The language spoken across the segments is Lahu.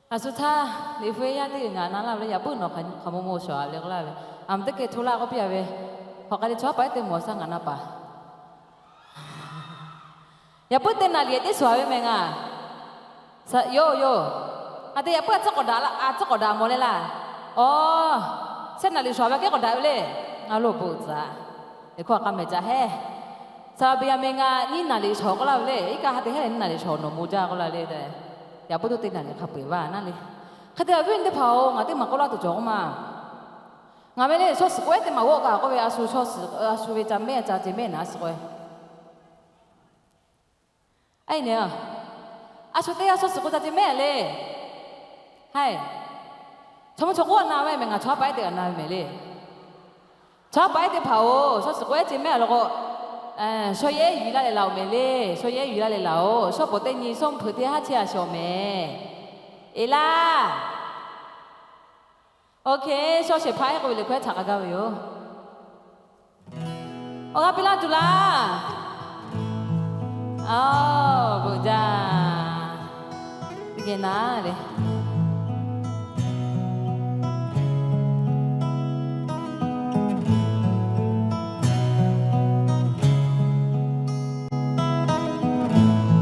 A shu htaˇ, Liꞈ hpu yaˇ teˇ g'aˇ ngaˬ na laˇ ve le, yaꞈ puiˉ nawˬ hk'aˬ mawˇ mawˇ shawˍ a le k'oˆ laˇ ve, a ma teˇ hkeh hto laˇ k'oˆ piˇ a ve, hk'aˬ hk'e le chaw htaˇ paˍ ehˉ te mawˬ shaˉ ngaˬ na paˍ. Yaꞈ puiˉ teˇ naˍ riˍ teˇ shawˍ ve mehˬ ngaˬ. Yoˬ yoˬ. A te yaꞈ puiˉ a tcuhˉ k'awꞈ daꞈ laˇ, a tcuhˉ k'awꞈ daꞈ mawˬ le laˇ. Aˬ, shehˆ naˍ riˍ shawˍ ve kehˉ k'awꞈ daꞈ ve le. Ngaˬ lo bon tcuh a. Eˬ hkawˇ a k'a mehˍ ca hehˉ. Saˍ laˍ Beˍyaˍmenˍ ngaˬ nyiˇ naˍ riˍ shawˍ k'oˆ laˇ ve le. Iˉ kaˆ ha te hehˉ le nyiˇ naˍ riˍ shawˍ nawˬ bon jaˇ k'oˆ laˇ le tehꞈ. Yaꞈ puiˉ toˇ teˇ naˍ riˍ hk'a peu eˬ vaˇ naˉ le. Hk'e te a viˉ nyi teˇ hpaˍ-oˬ, ngaˬ teˇ maˬ k'oˆ laˇ tuˬ cawˬ k'oˆ ma. Ngaˬ ve le shaw shiˍ k'oˆ ehˉ teˇ maˬ g'awˇ kaꞈ k'oˆ ve, a shu shaw shiˍ, a shu ve ca mehˆ ca ce mehˆ naˍ a shu k'oˆ ehˉ. Aˉ nyi, a shu teˇ g'aˇ shaw shiˍ k'oˆ ca ce mehˆ le. Haiˬ, chaw mawˇ chaw k'oˆ a na ve mehˬ, ngaˬ chaw htaˇ paˍ ehˉ te g'a na ve mehˬ le. Chaw htaˇ paˍ ehˉ teˇ hpaˍ-oˬ, shaw shiˍ k'oˆ ehˉ ce mehˆ a law k'o, shaw yehˉ yuˬ laˇ leh laˬ-oˬ mehˬ le. Shaw yehˉ yuˬ laˇ leh laˬ-oˬ. Shaw pawˍ teˇ nyi shaw mvuhˇ hpeuꞈ teˇ haˉ chehˇ a shawˍ mehˬ. Eˬ laˇ. Oˇ hk'e, shaw shehˍ hpaˇ ehˉ k'oˆ ve le hkawˇ ehˉ htaꞈ k'a gaˇ ve yoˬ. Awˬ g'aˇ piˇ laˇ tuˬ laˇ. Aˬ, bon jaˇ. Teˇ geh na le.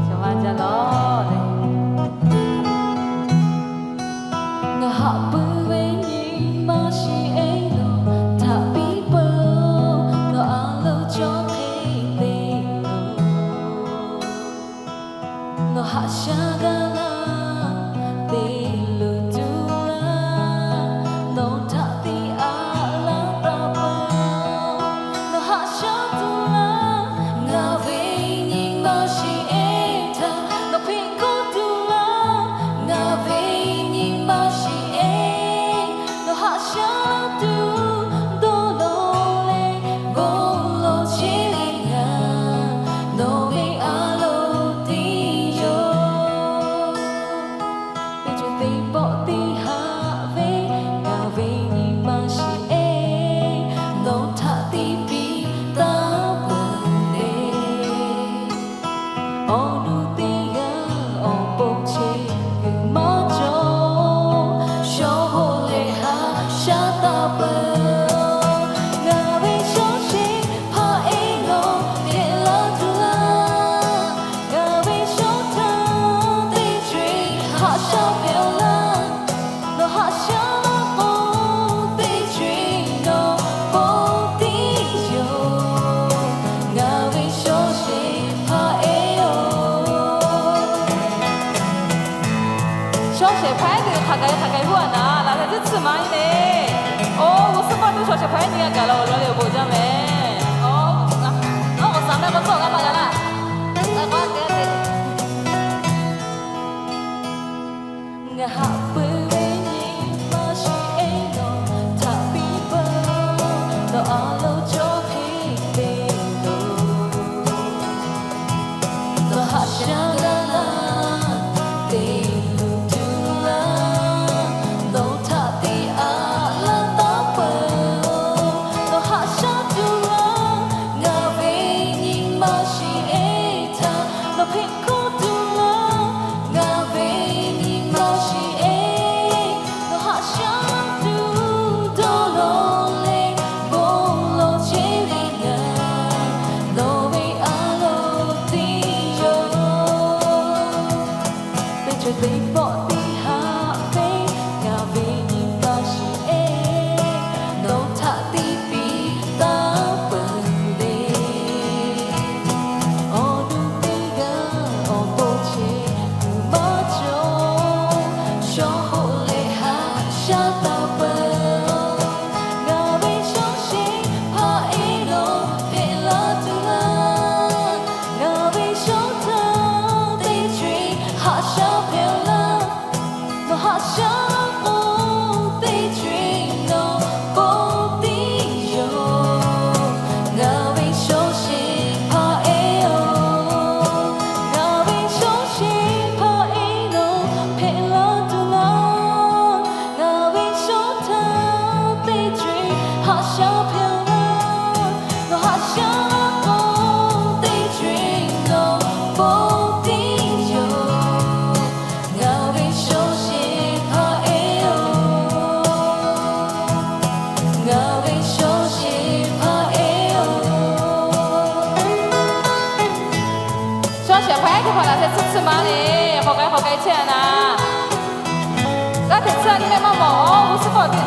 Shaˍ vaˇ jaˇ lawˬ le. Ngaˬ haꞈ pui ve nyi ma shiˍ e nawˬ htaꞈ piˇ peuˬ. Nawˬ a loˍ cawˇ hk'e te nawˬ haꞈ shaˉ gaˇ laˇ te luˬ tuˬ laˇ. Nawˬ htaꞈ tiꞈ aꞈ laˇ taˍ peuˬ. Nawˬ haꞈ shaˉ tuˬ laˇ. Ngaˬ ve nyi ma shiˍ e htaꞈ nawˬ hpeꞈ k'oˆ tuˬ laˇ. Ngaˬ ve nyi ma shiˍ e nawˬ haꞈ shaˉ tuˬ dawˇ law leh, bon lawˬ chehˇ ve ngaˬ nawˬ ve a loˍ tiˉ yoˬ. Teˇ ceuˬ teˇ pawˆ teˇ haꞈ ve ngaˬ ve nyi ma shiˍ e nawˬ htaꞈ tiꞈ piˇ taˍ peuˬ le. Awˬ nu teˇ g'aˇ awˬ pon chehˇ kuiˬ maˇ cawˬ. Shaw hoꞈ leh haꞈ shaˉ taˍ peuˬ. Ngaˬ ve shaw shehˍ hpaˇ ehˉ nawˬ hpehꞈ la tuˬ laˇ. Ngaˬ ve shaw htaˇ teˇ co-e haꞈ shaˉ hpehꞈ laˇ. Nawˬ haꞈ shaˉ laˇ k'o, teˇ co-e nawˬ bon tiˉ yoˬ. Ngaˬ ve shaw shehˍ hpaˇ ehˉ-oˬ. Shaw shehˍ hpaˇ ehˉ teˇ hk'aˬ gaˬ hk'aˬ gaˬ huˉ a naˍ, laꞈ leh teˇ tcuhˇ maˇ nyi le. Oˬ, g'uˇ suhˉ maˇ tuˬ shaw shehˍ hpaˇ ehˉ nyi g'a gaˬ la-oˬ, la leh awˬ bon jaˇ mehˍ. Oˬ, awˬ suhˍ mehˆ k'o tawˆ g'a maˇ g'a laˇ. Ngaˬ haꞈ pui ve nyi ma shiˍ e nawˬ htaꞈ piˇ peuˬ. Nawˬ a loˍ cawˇ hk'e te loˬ. Nawˬ haꞈ shaˉ laˇ laˇ te luˬ tuˬ laˇ. Nawˬ htaꞈ tiꞈ aꞈ laˇ taˍ peuˬ. Nawˬ haꞈ shaˉ tuˬ laˇ. Ngaˬ ve nyi ma shiˍ e htaꞈ nawˬ hpeꞈ k'oˆ tuˬ laˇ. Ngaˬ ve nyi ma shiˍ e nawˬ haꞈ shaˉ tuˬ dawˇ law leh, bon lawˬ chehˇ ve ngaˬ nawˬ ve a loˍ tiˉ yoˬ. Teˇ ceuˬ teˇ pawˆ teˇ haꞈ ve ngaˬ ve nyi ma shiˍ e nawˬ htaꞈ tiꞈ piˇ taˍ peuˬ le. Awˬ nu teˇ g'aˇ awˬ to chehˇ kuiˬ maˇ cawˬ. Shaw hoꞈ leh haꞈ shaˉ taˍ peuˬ. Ngaˬ ve shaw shehˍ hpaˇ ehˉ nawˬ hpehꞈ la tuˬ laˇ. Ngaˬ ve shaw htaˇ teˇ co-e haꞈ shaˉ hpehꞈ laˇ. Nawˬ haꞈ shaˉ k'o, teˇ co-e nawˬ bon tiˉ yoˬ. Ngaˬ ve shaw shehˍ hpaˇ ehˉ-oˬ, ngaˬ ve shaw shehˍ hpaˇ ehˉ nawˬ hpehꞈ la tuˬ laˇ. Ngaˬ ve shaw htaˇ teˇ co-e haꞈ shaˉ hpehꞈ laˇ. Nawˬ haꞈ shaˉ k'o, teˇ co-e nawˬ bon tiˉ yoˬ. Ngaˬ ve shaw shehˍ Teˇ hpaˍ laꞈ sheh tsuhˇ tsuhˇ ma le, k'awꞈ k'ai k'awꞈ k'ai chehˇ a naˍ. G'aˇ hteꞈ tsuhˇ a nyi mehˆ maˇ mawˬ, awˬ g'uˇ suhˉ k'awꞈ te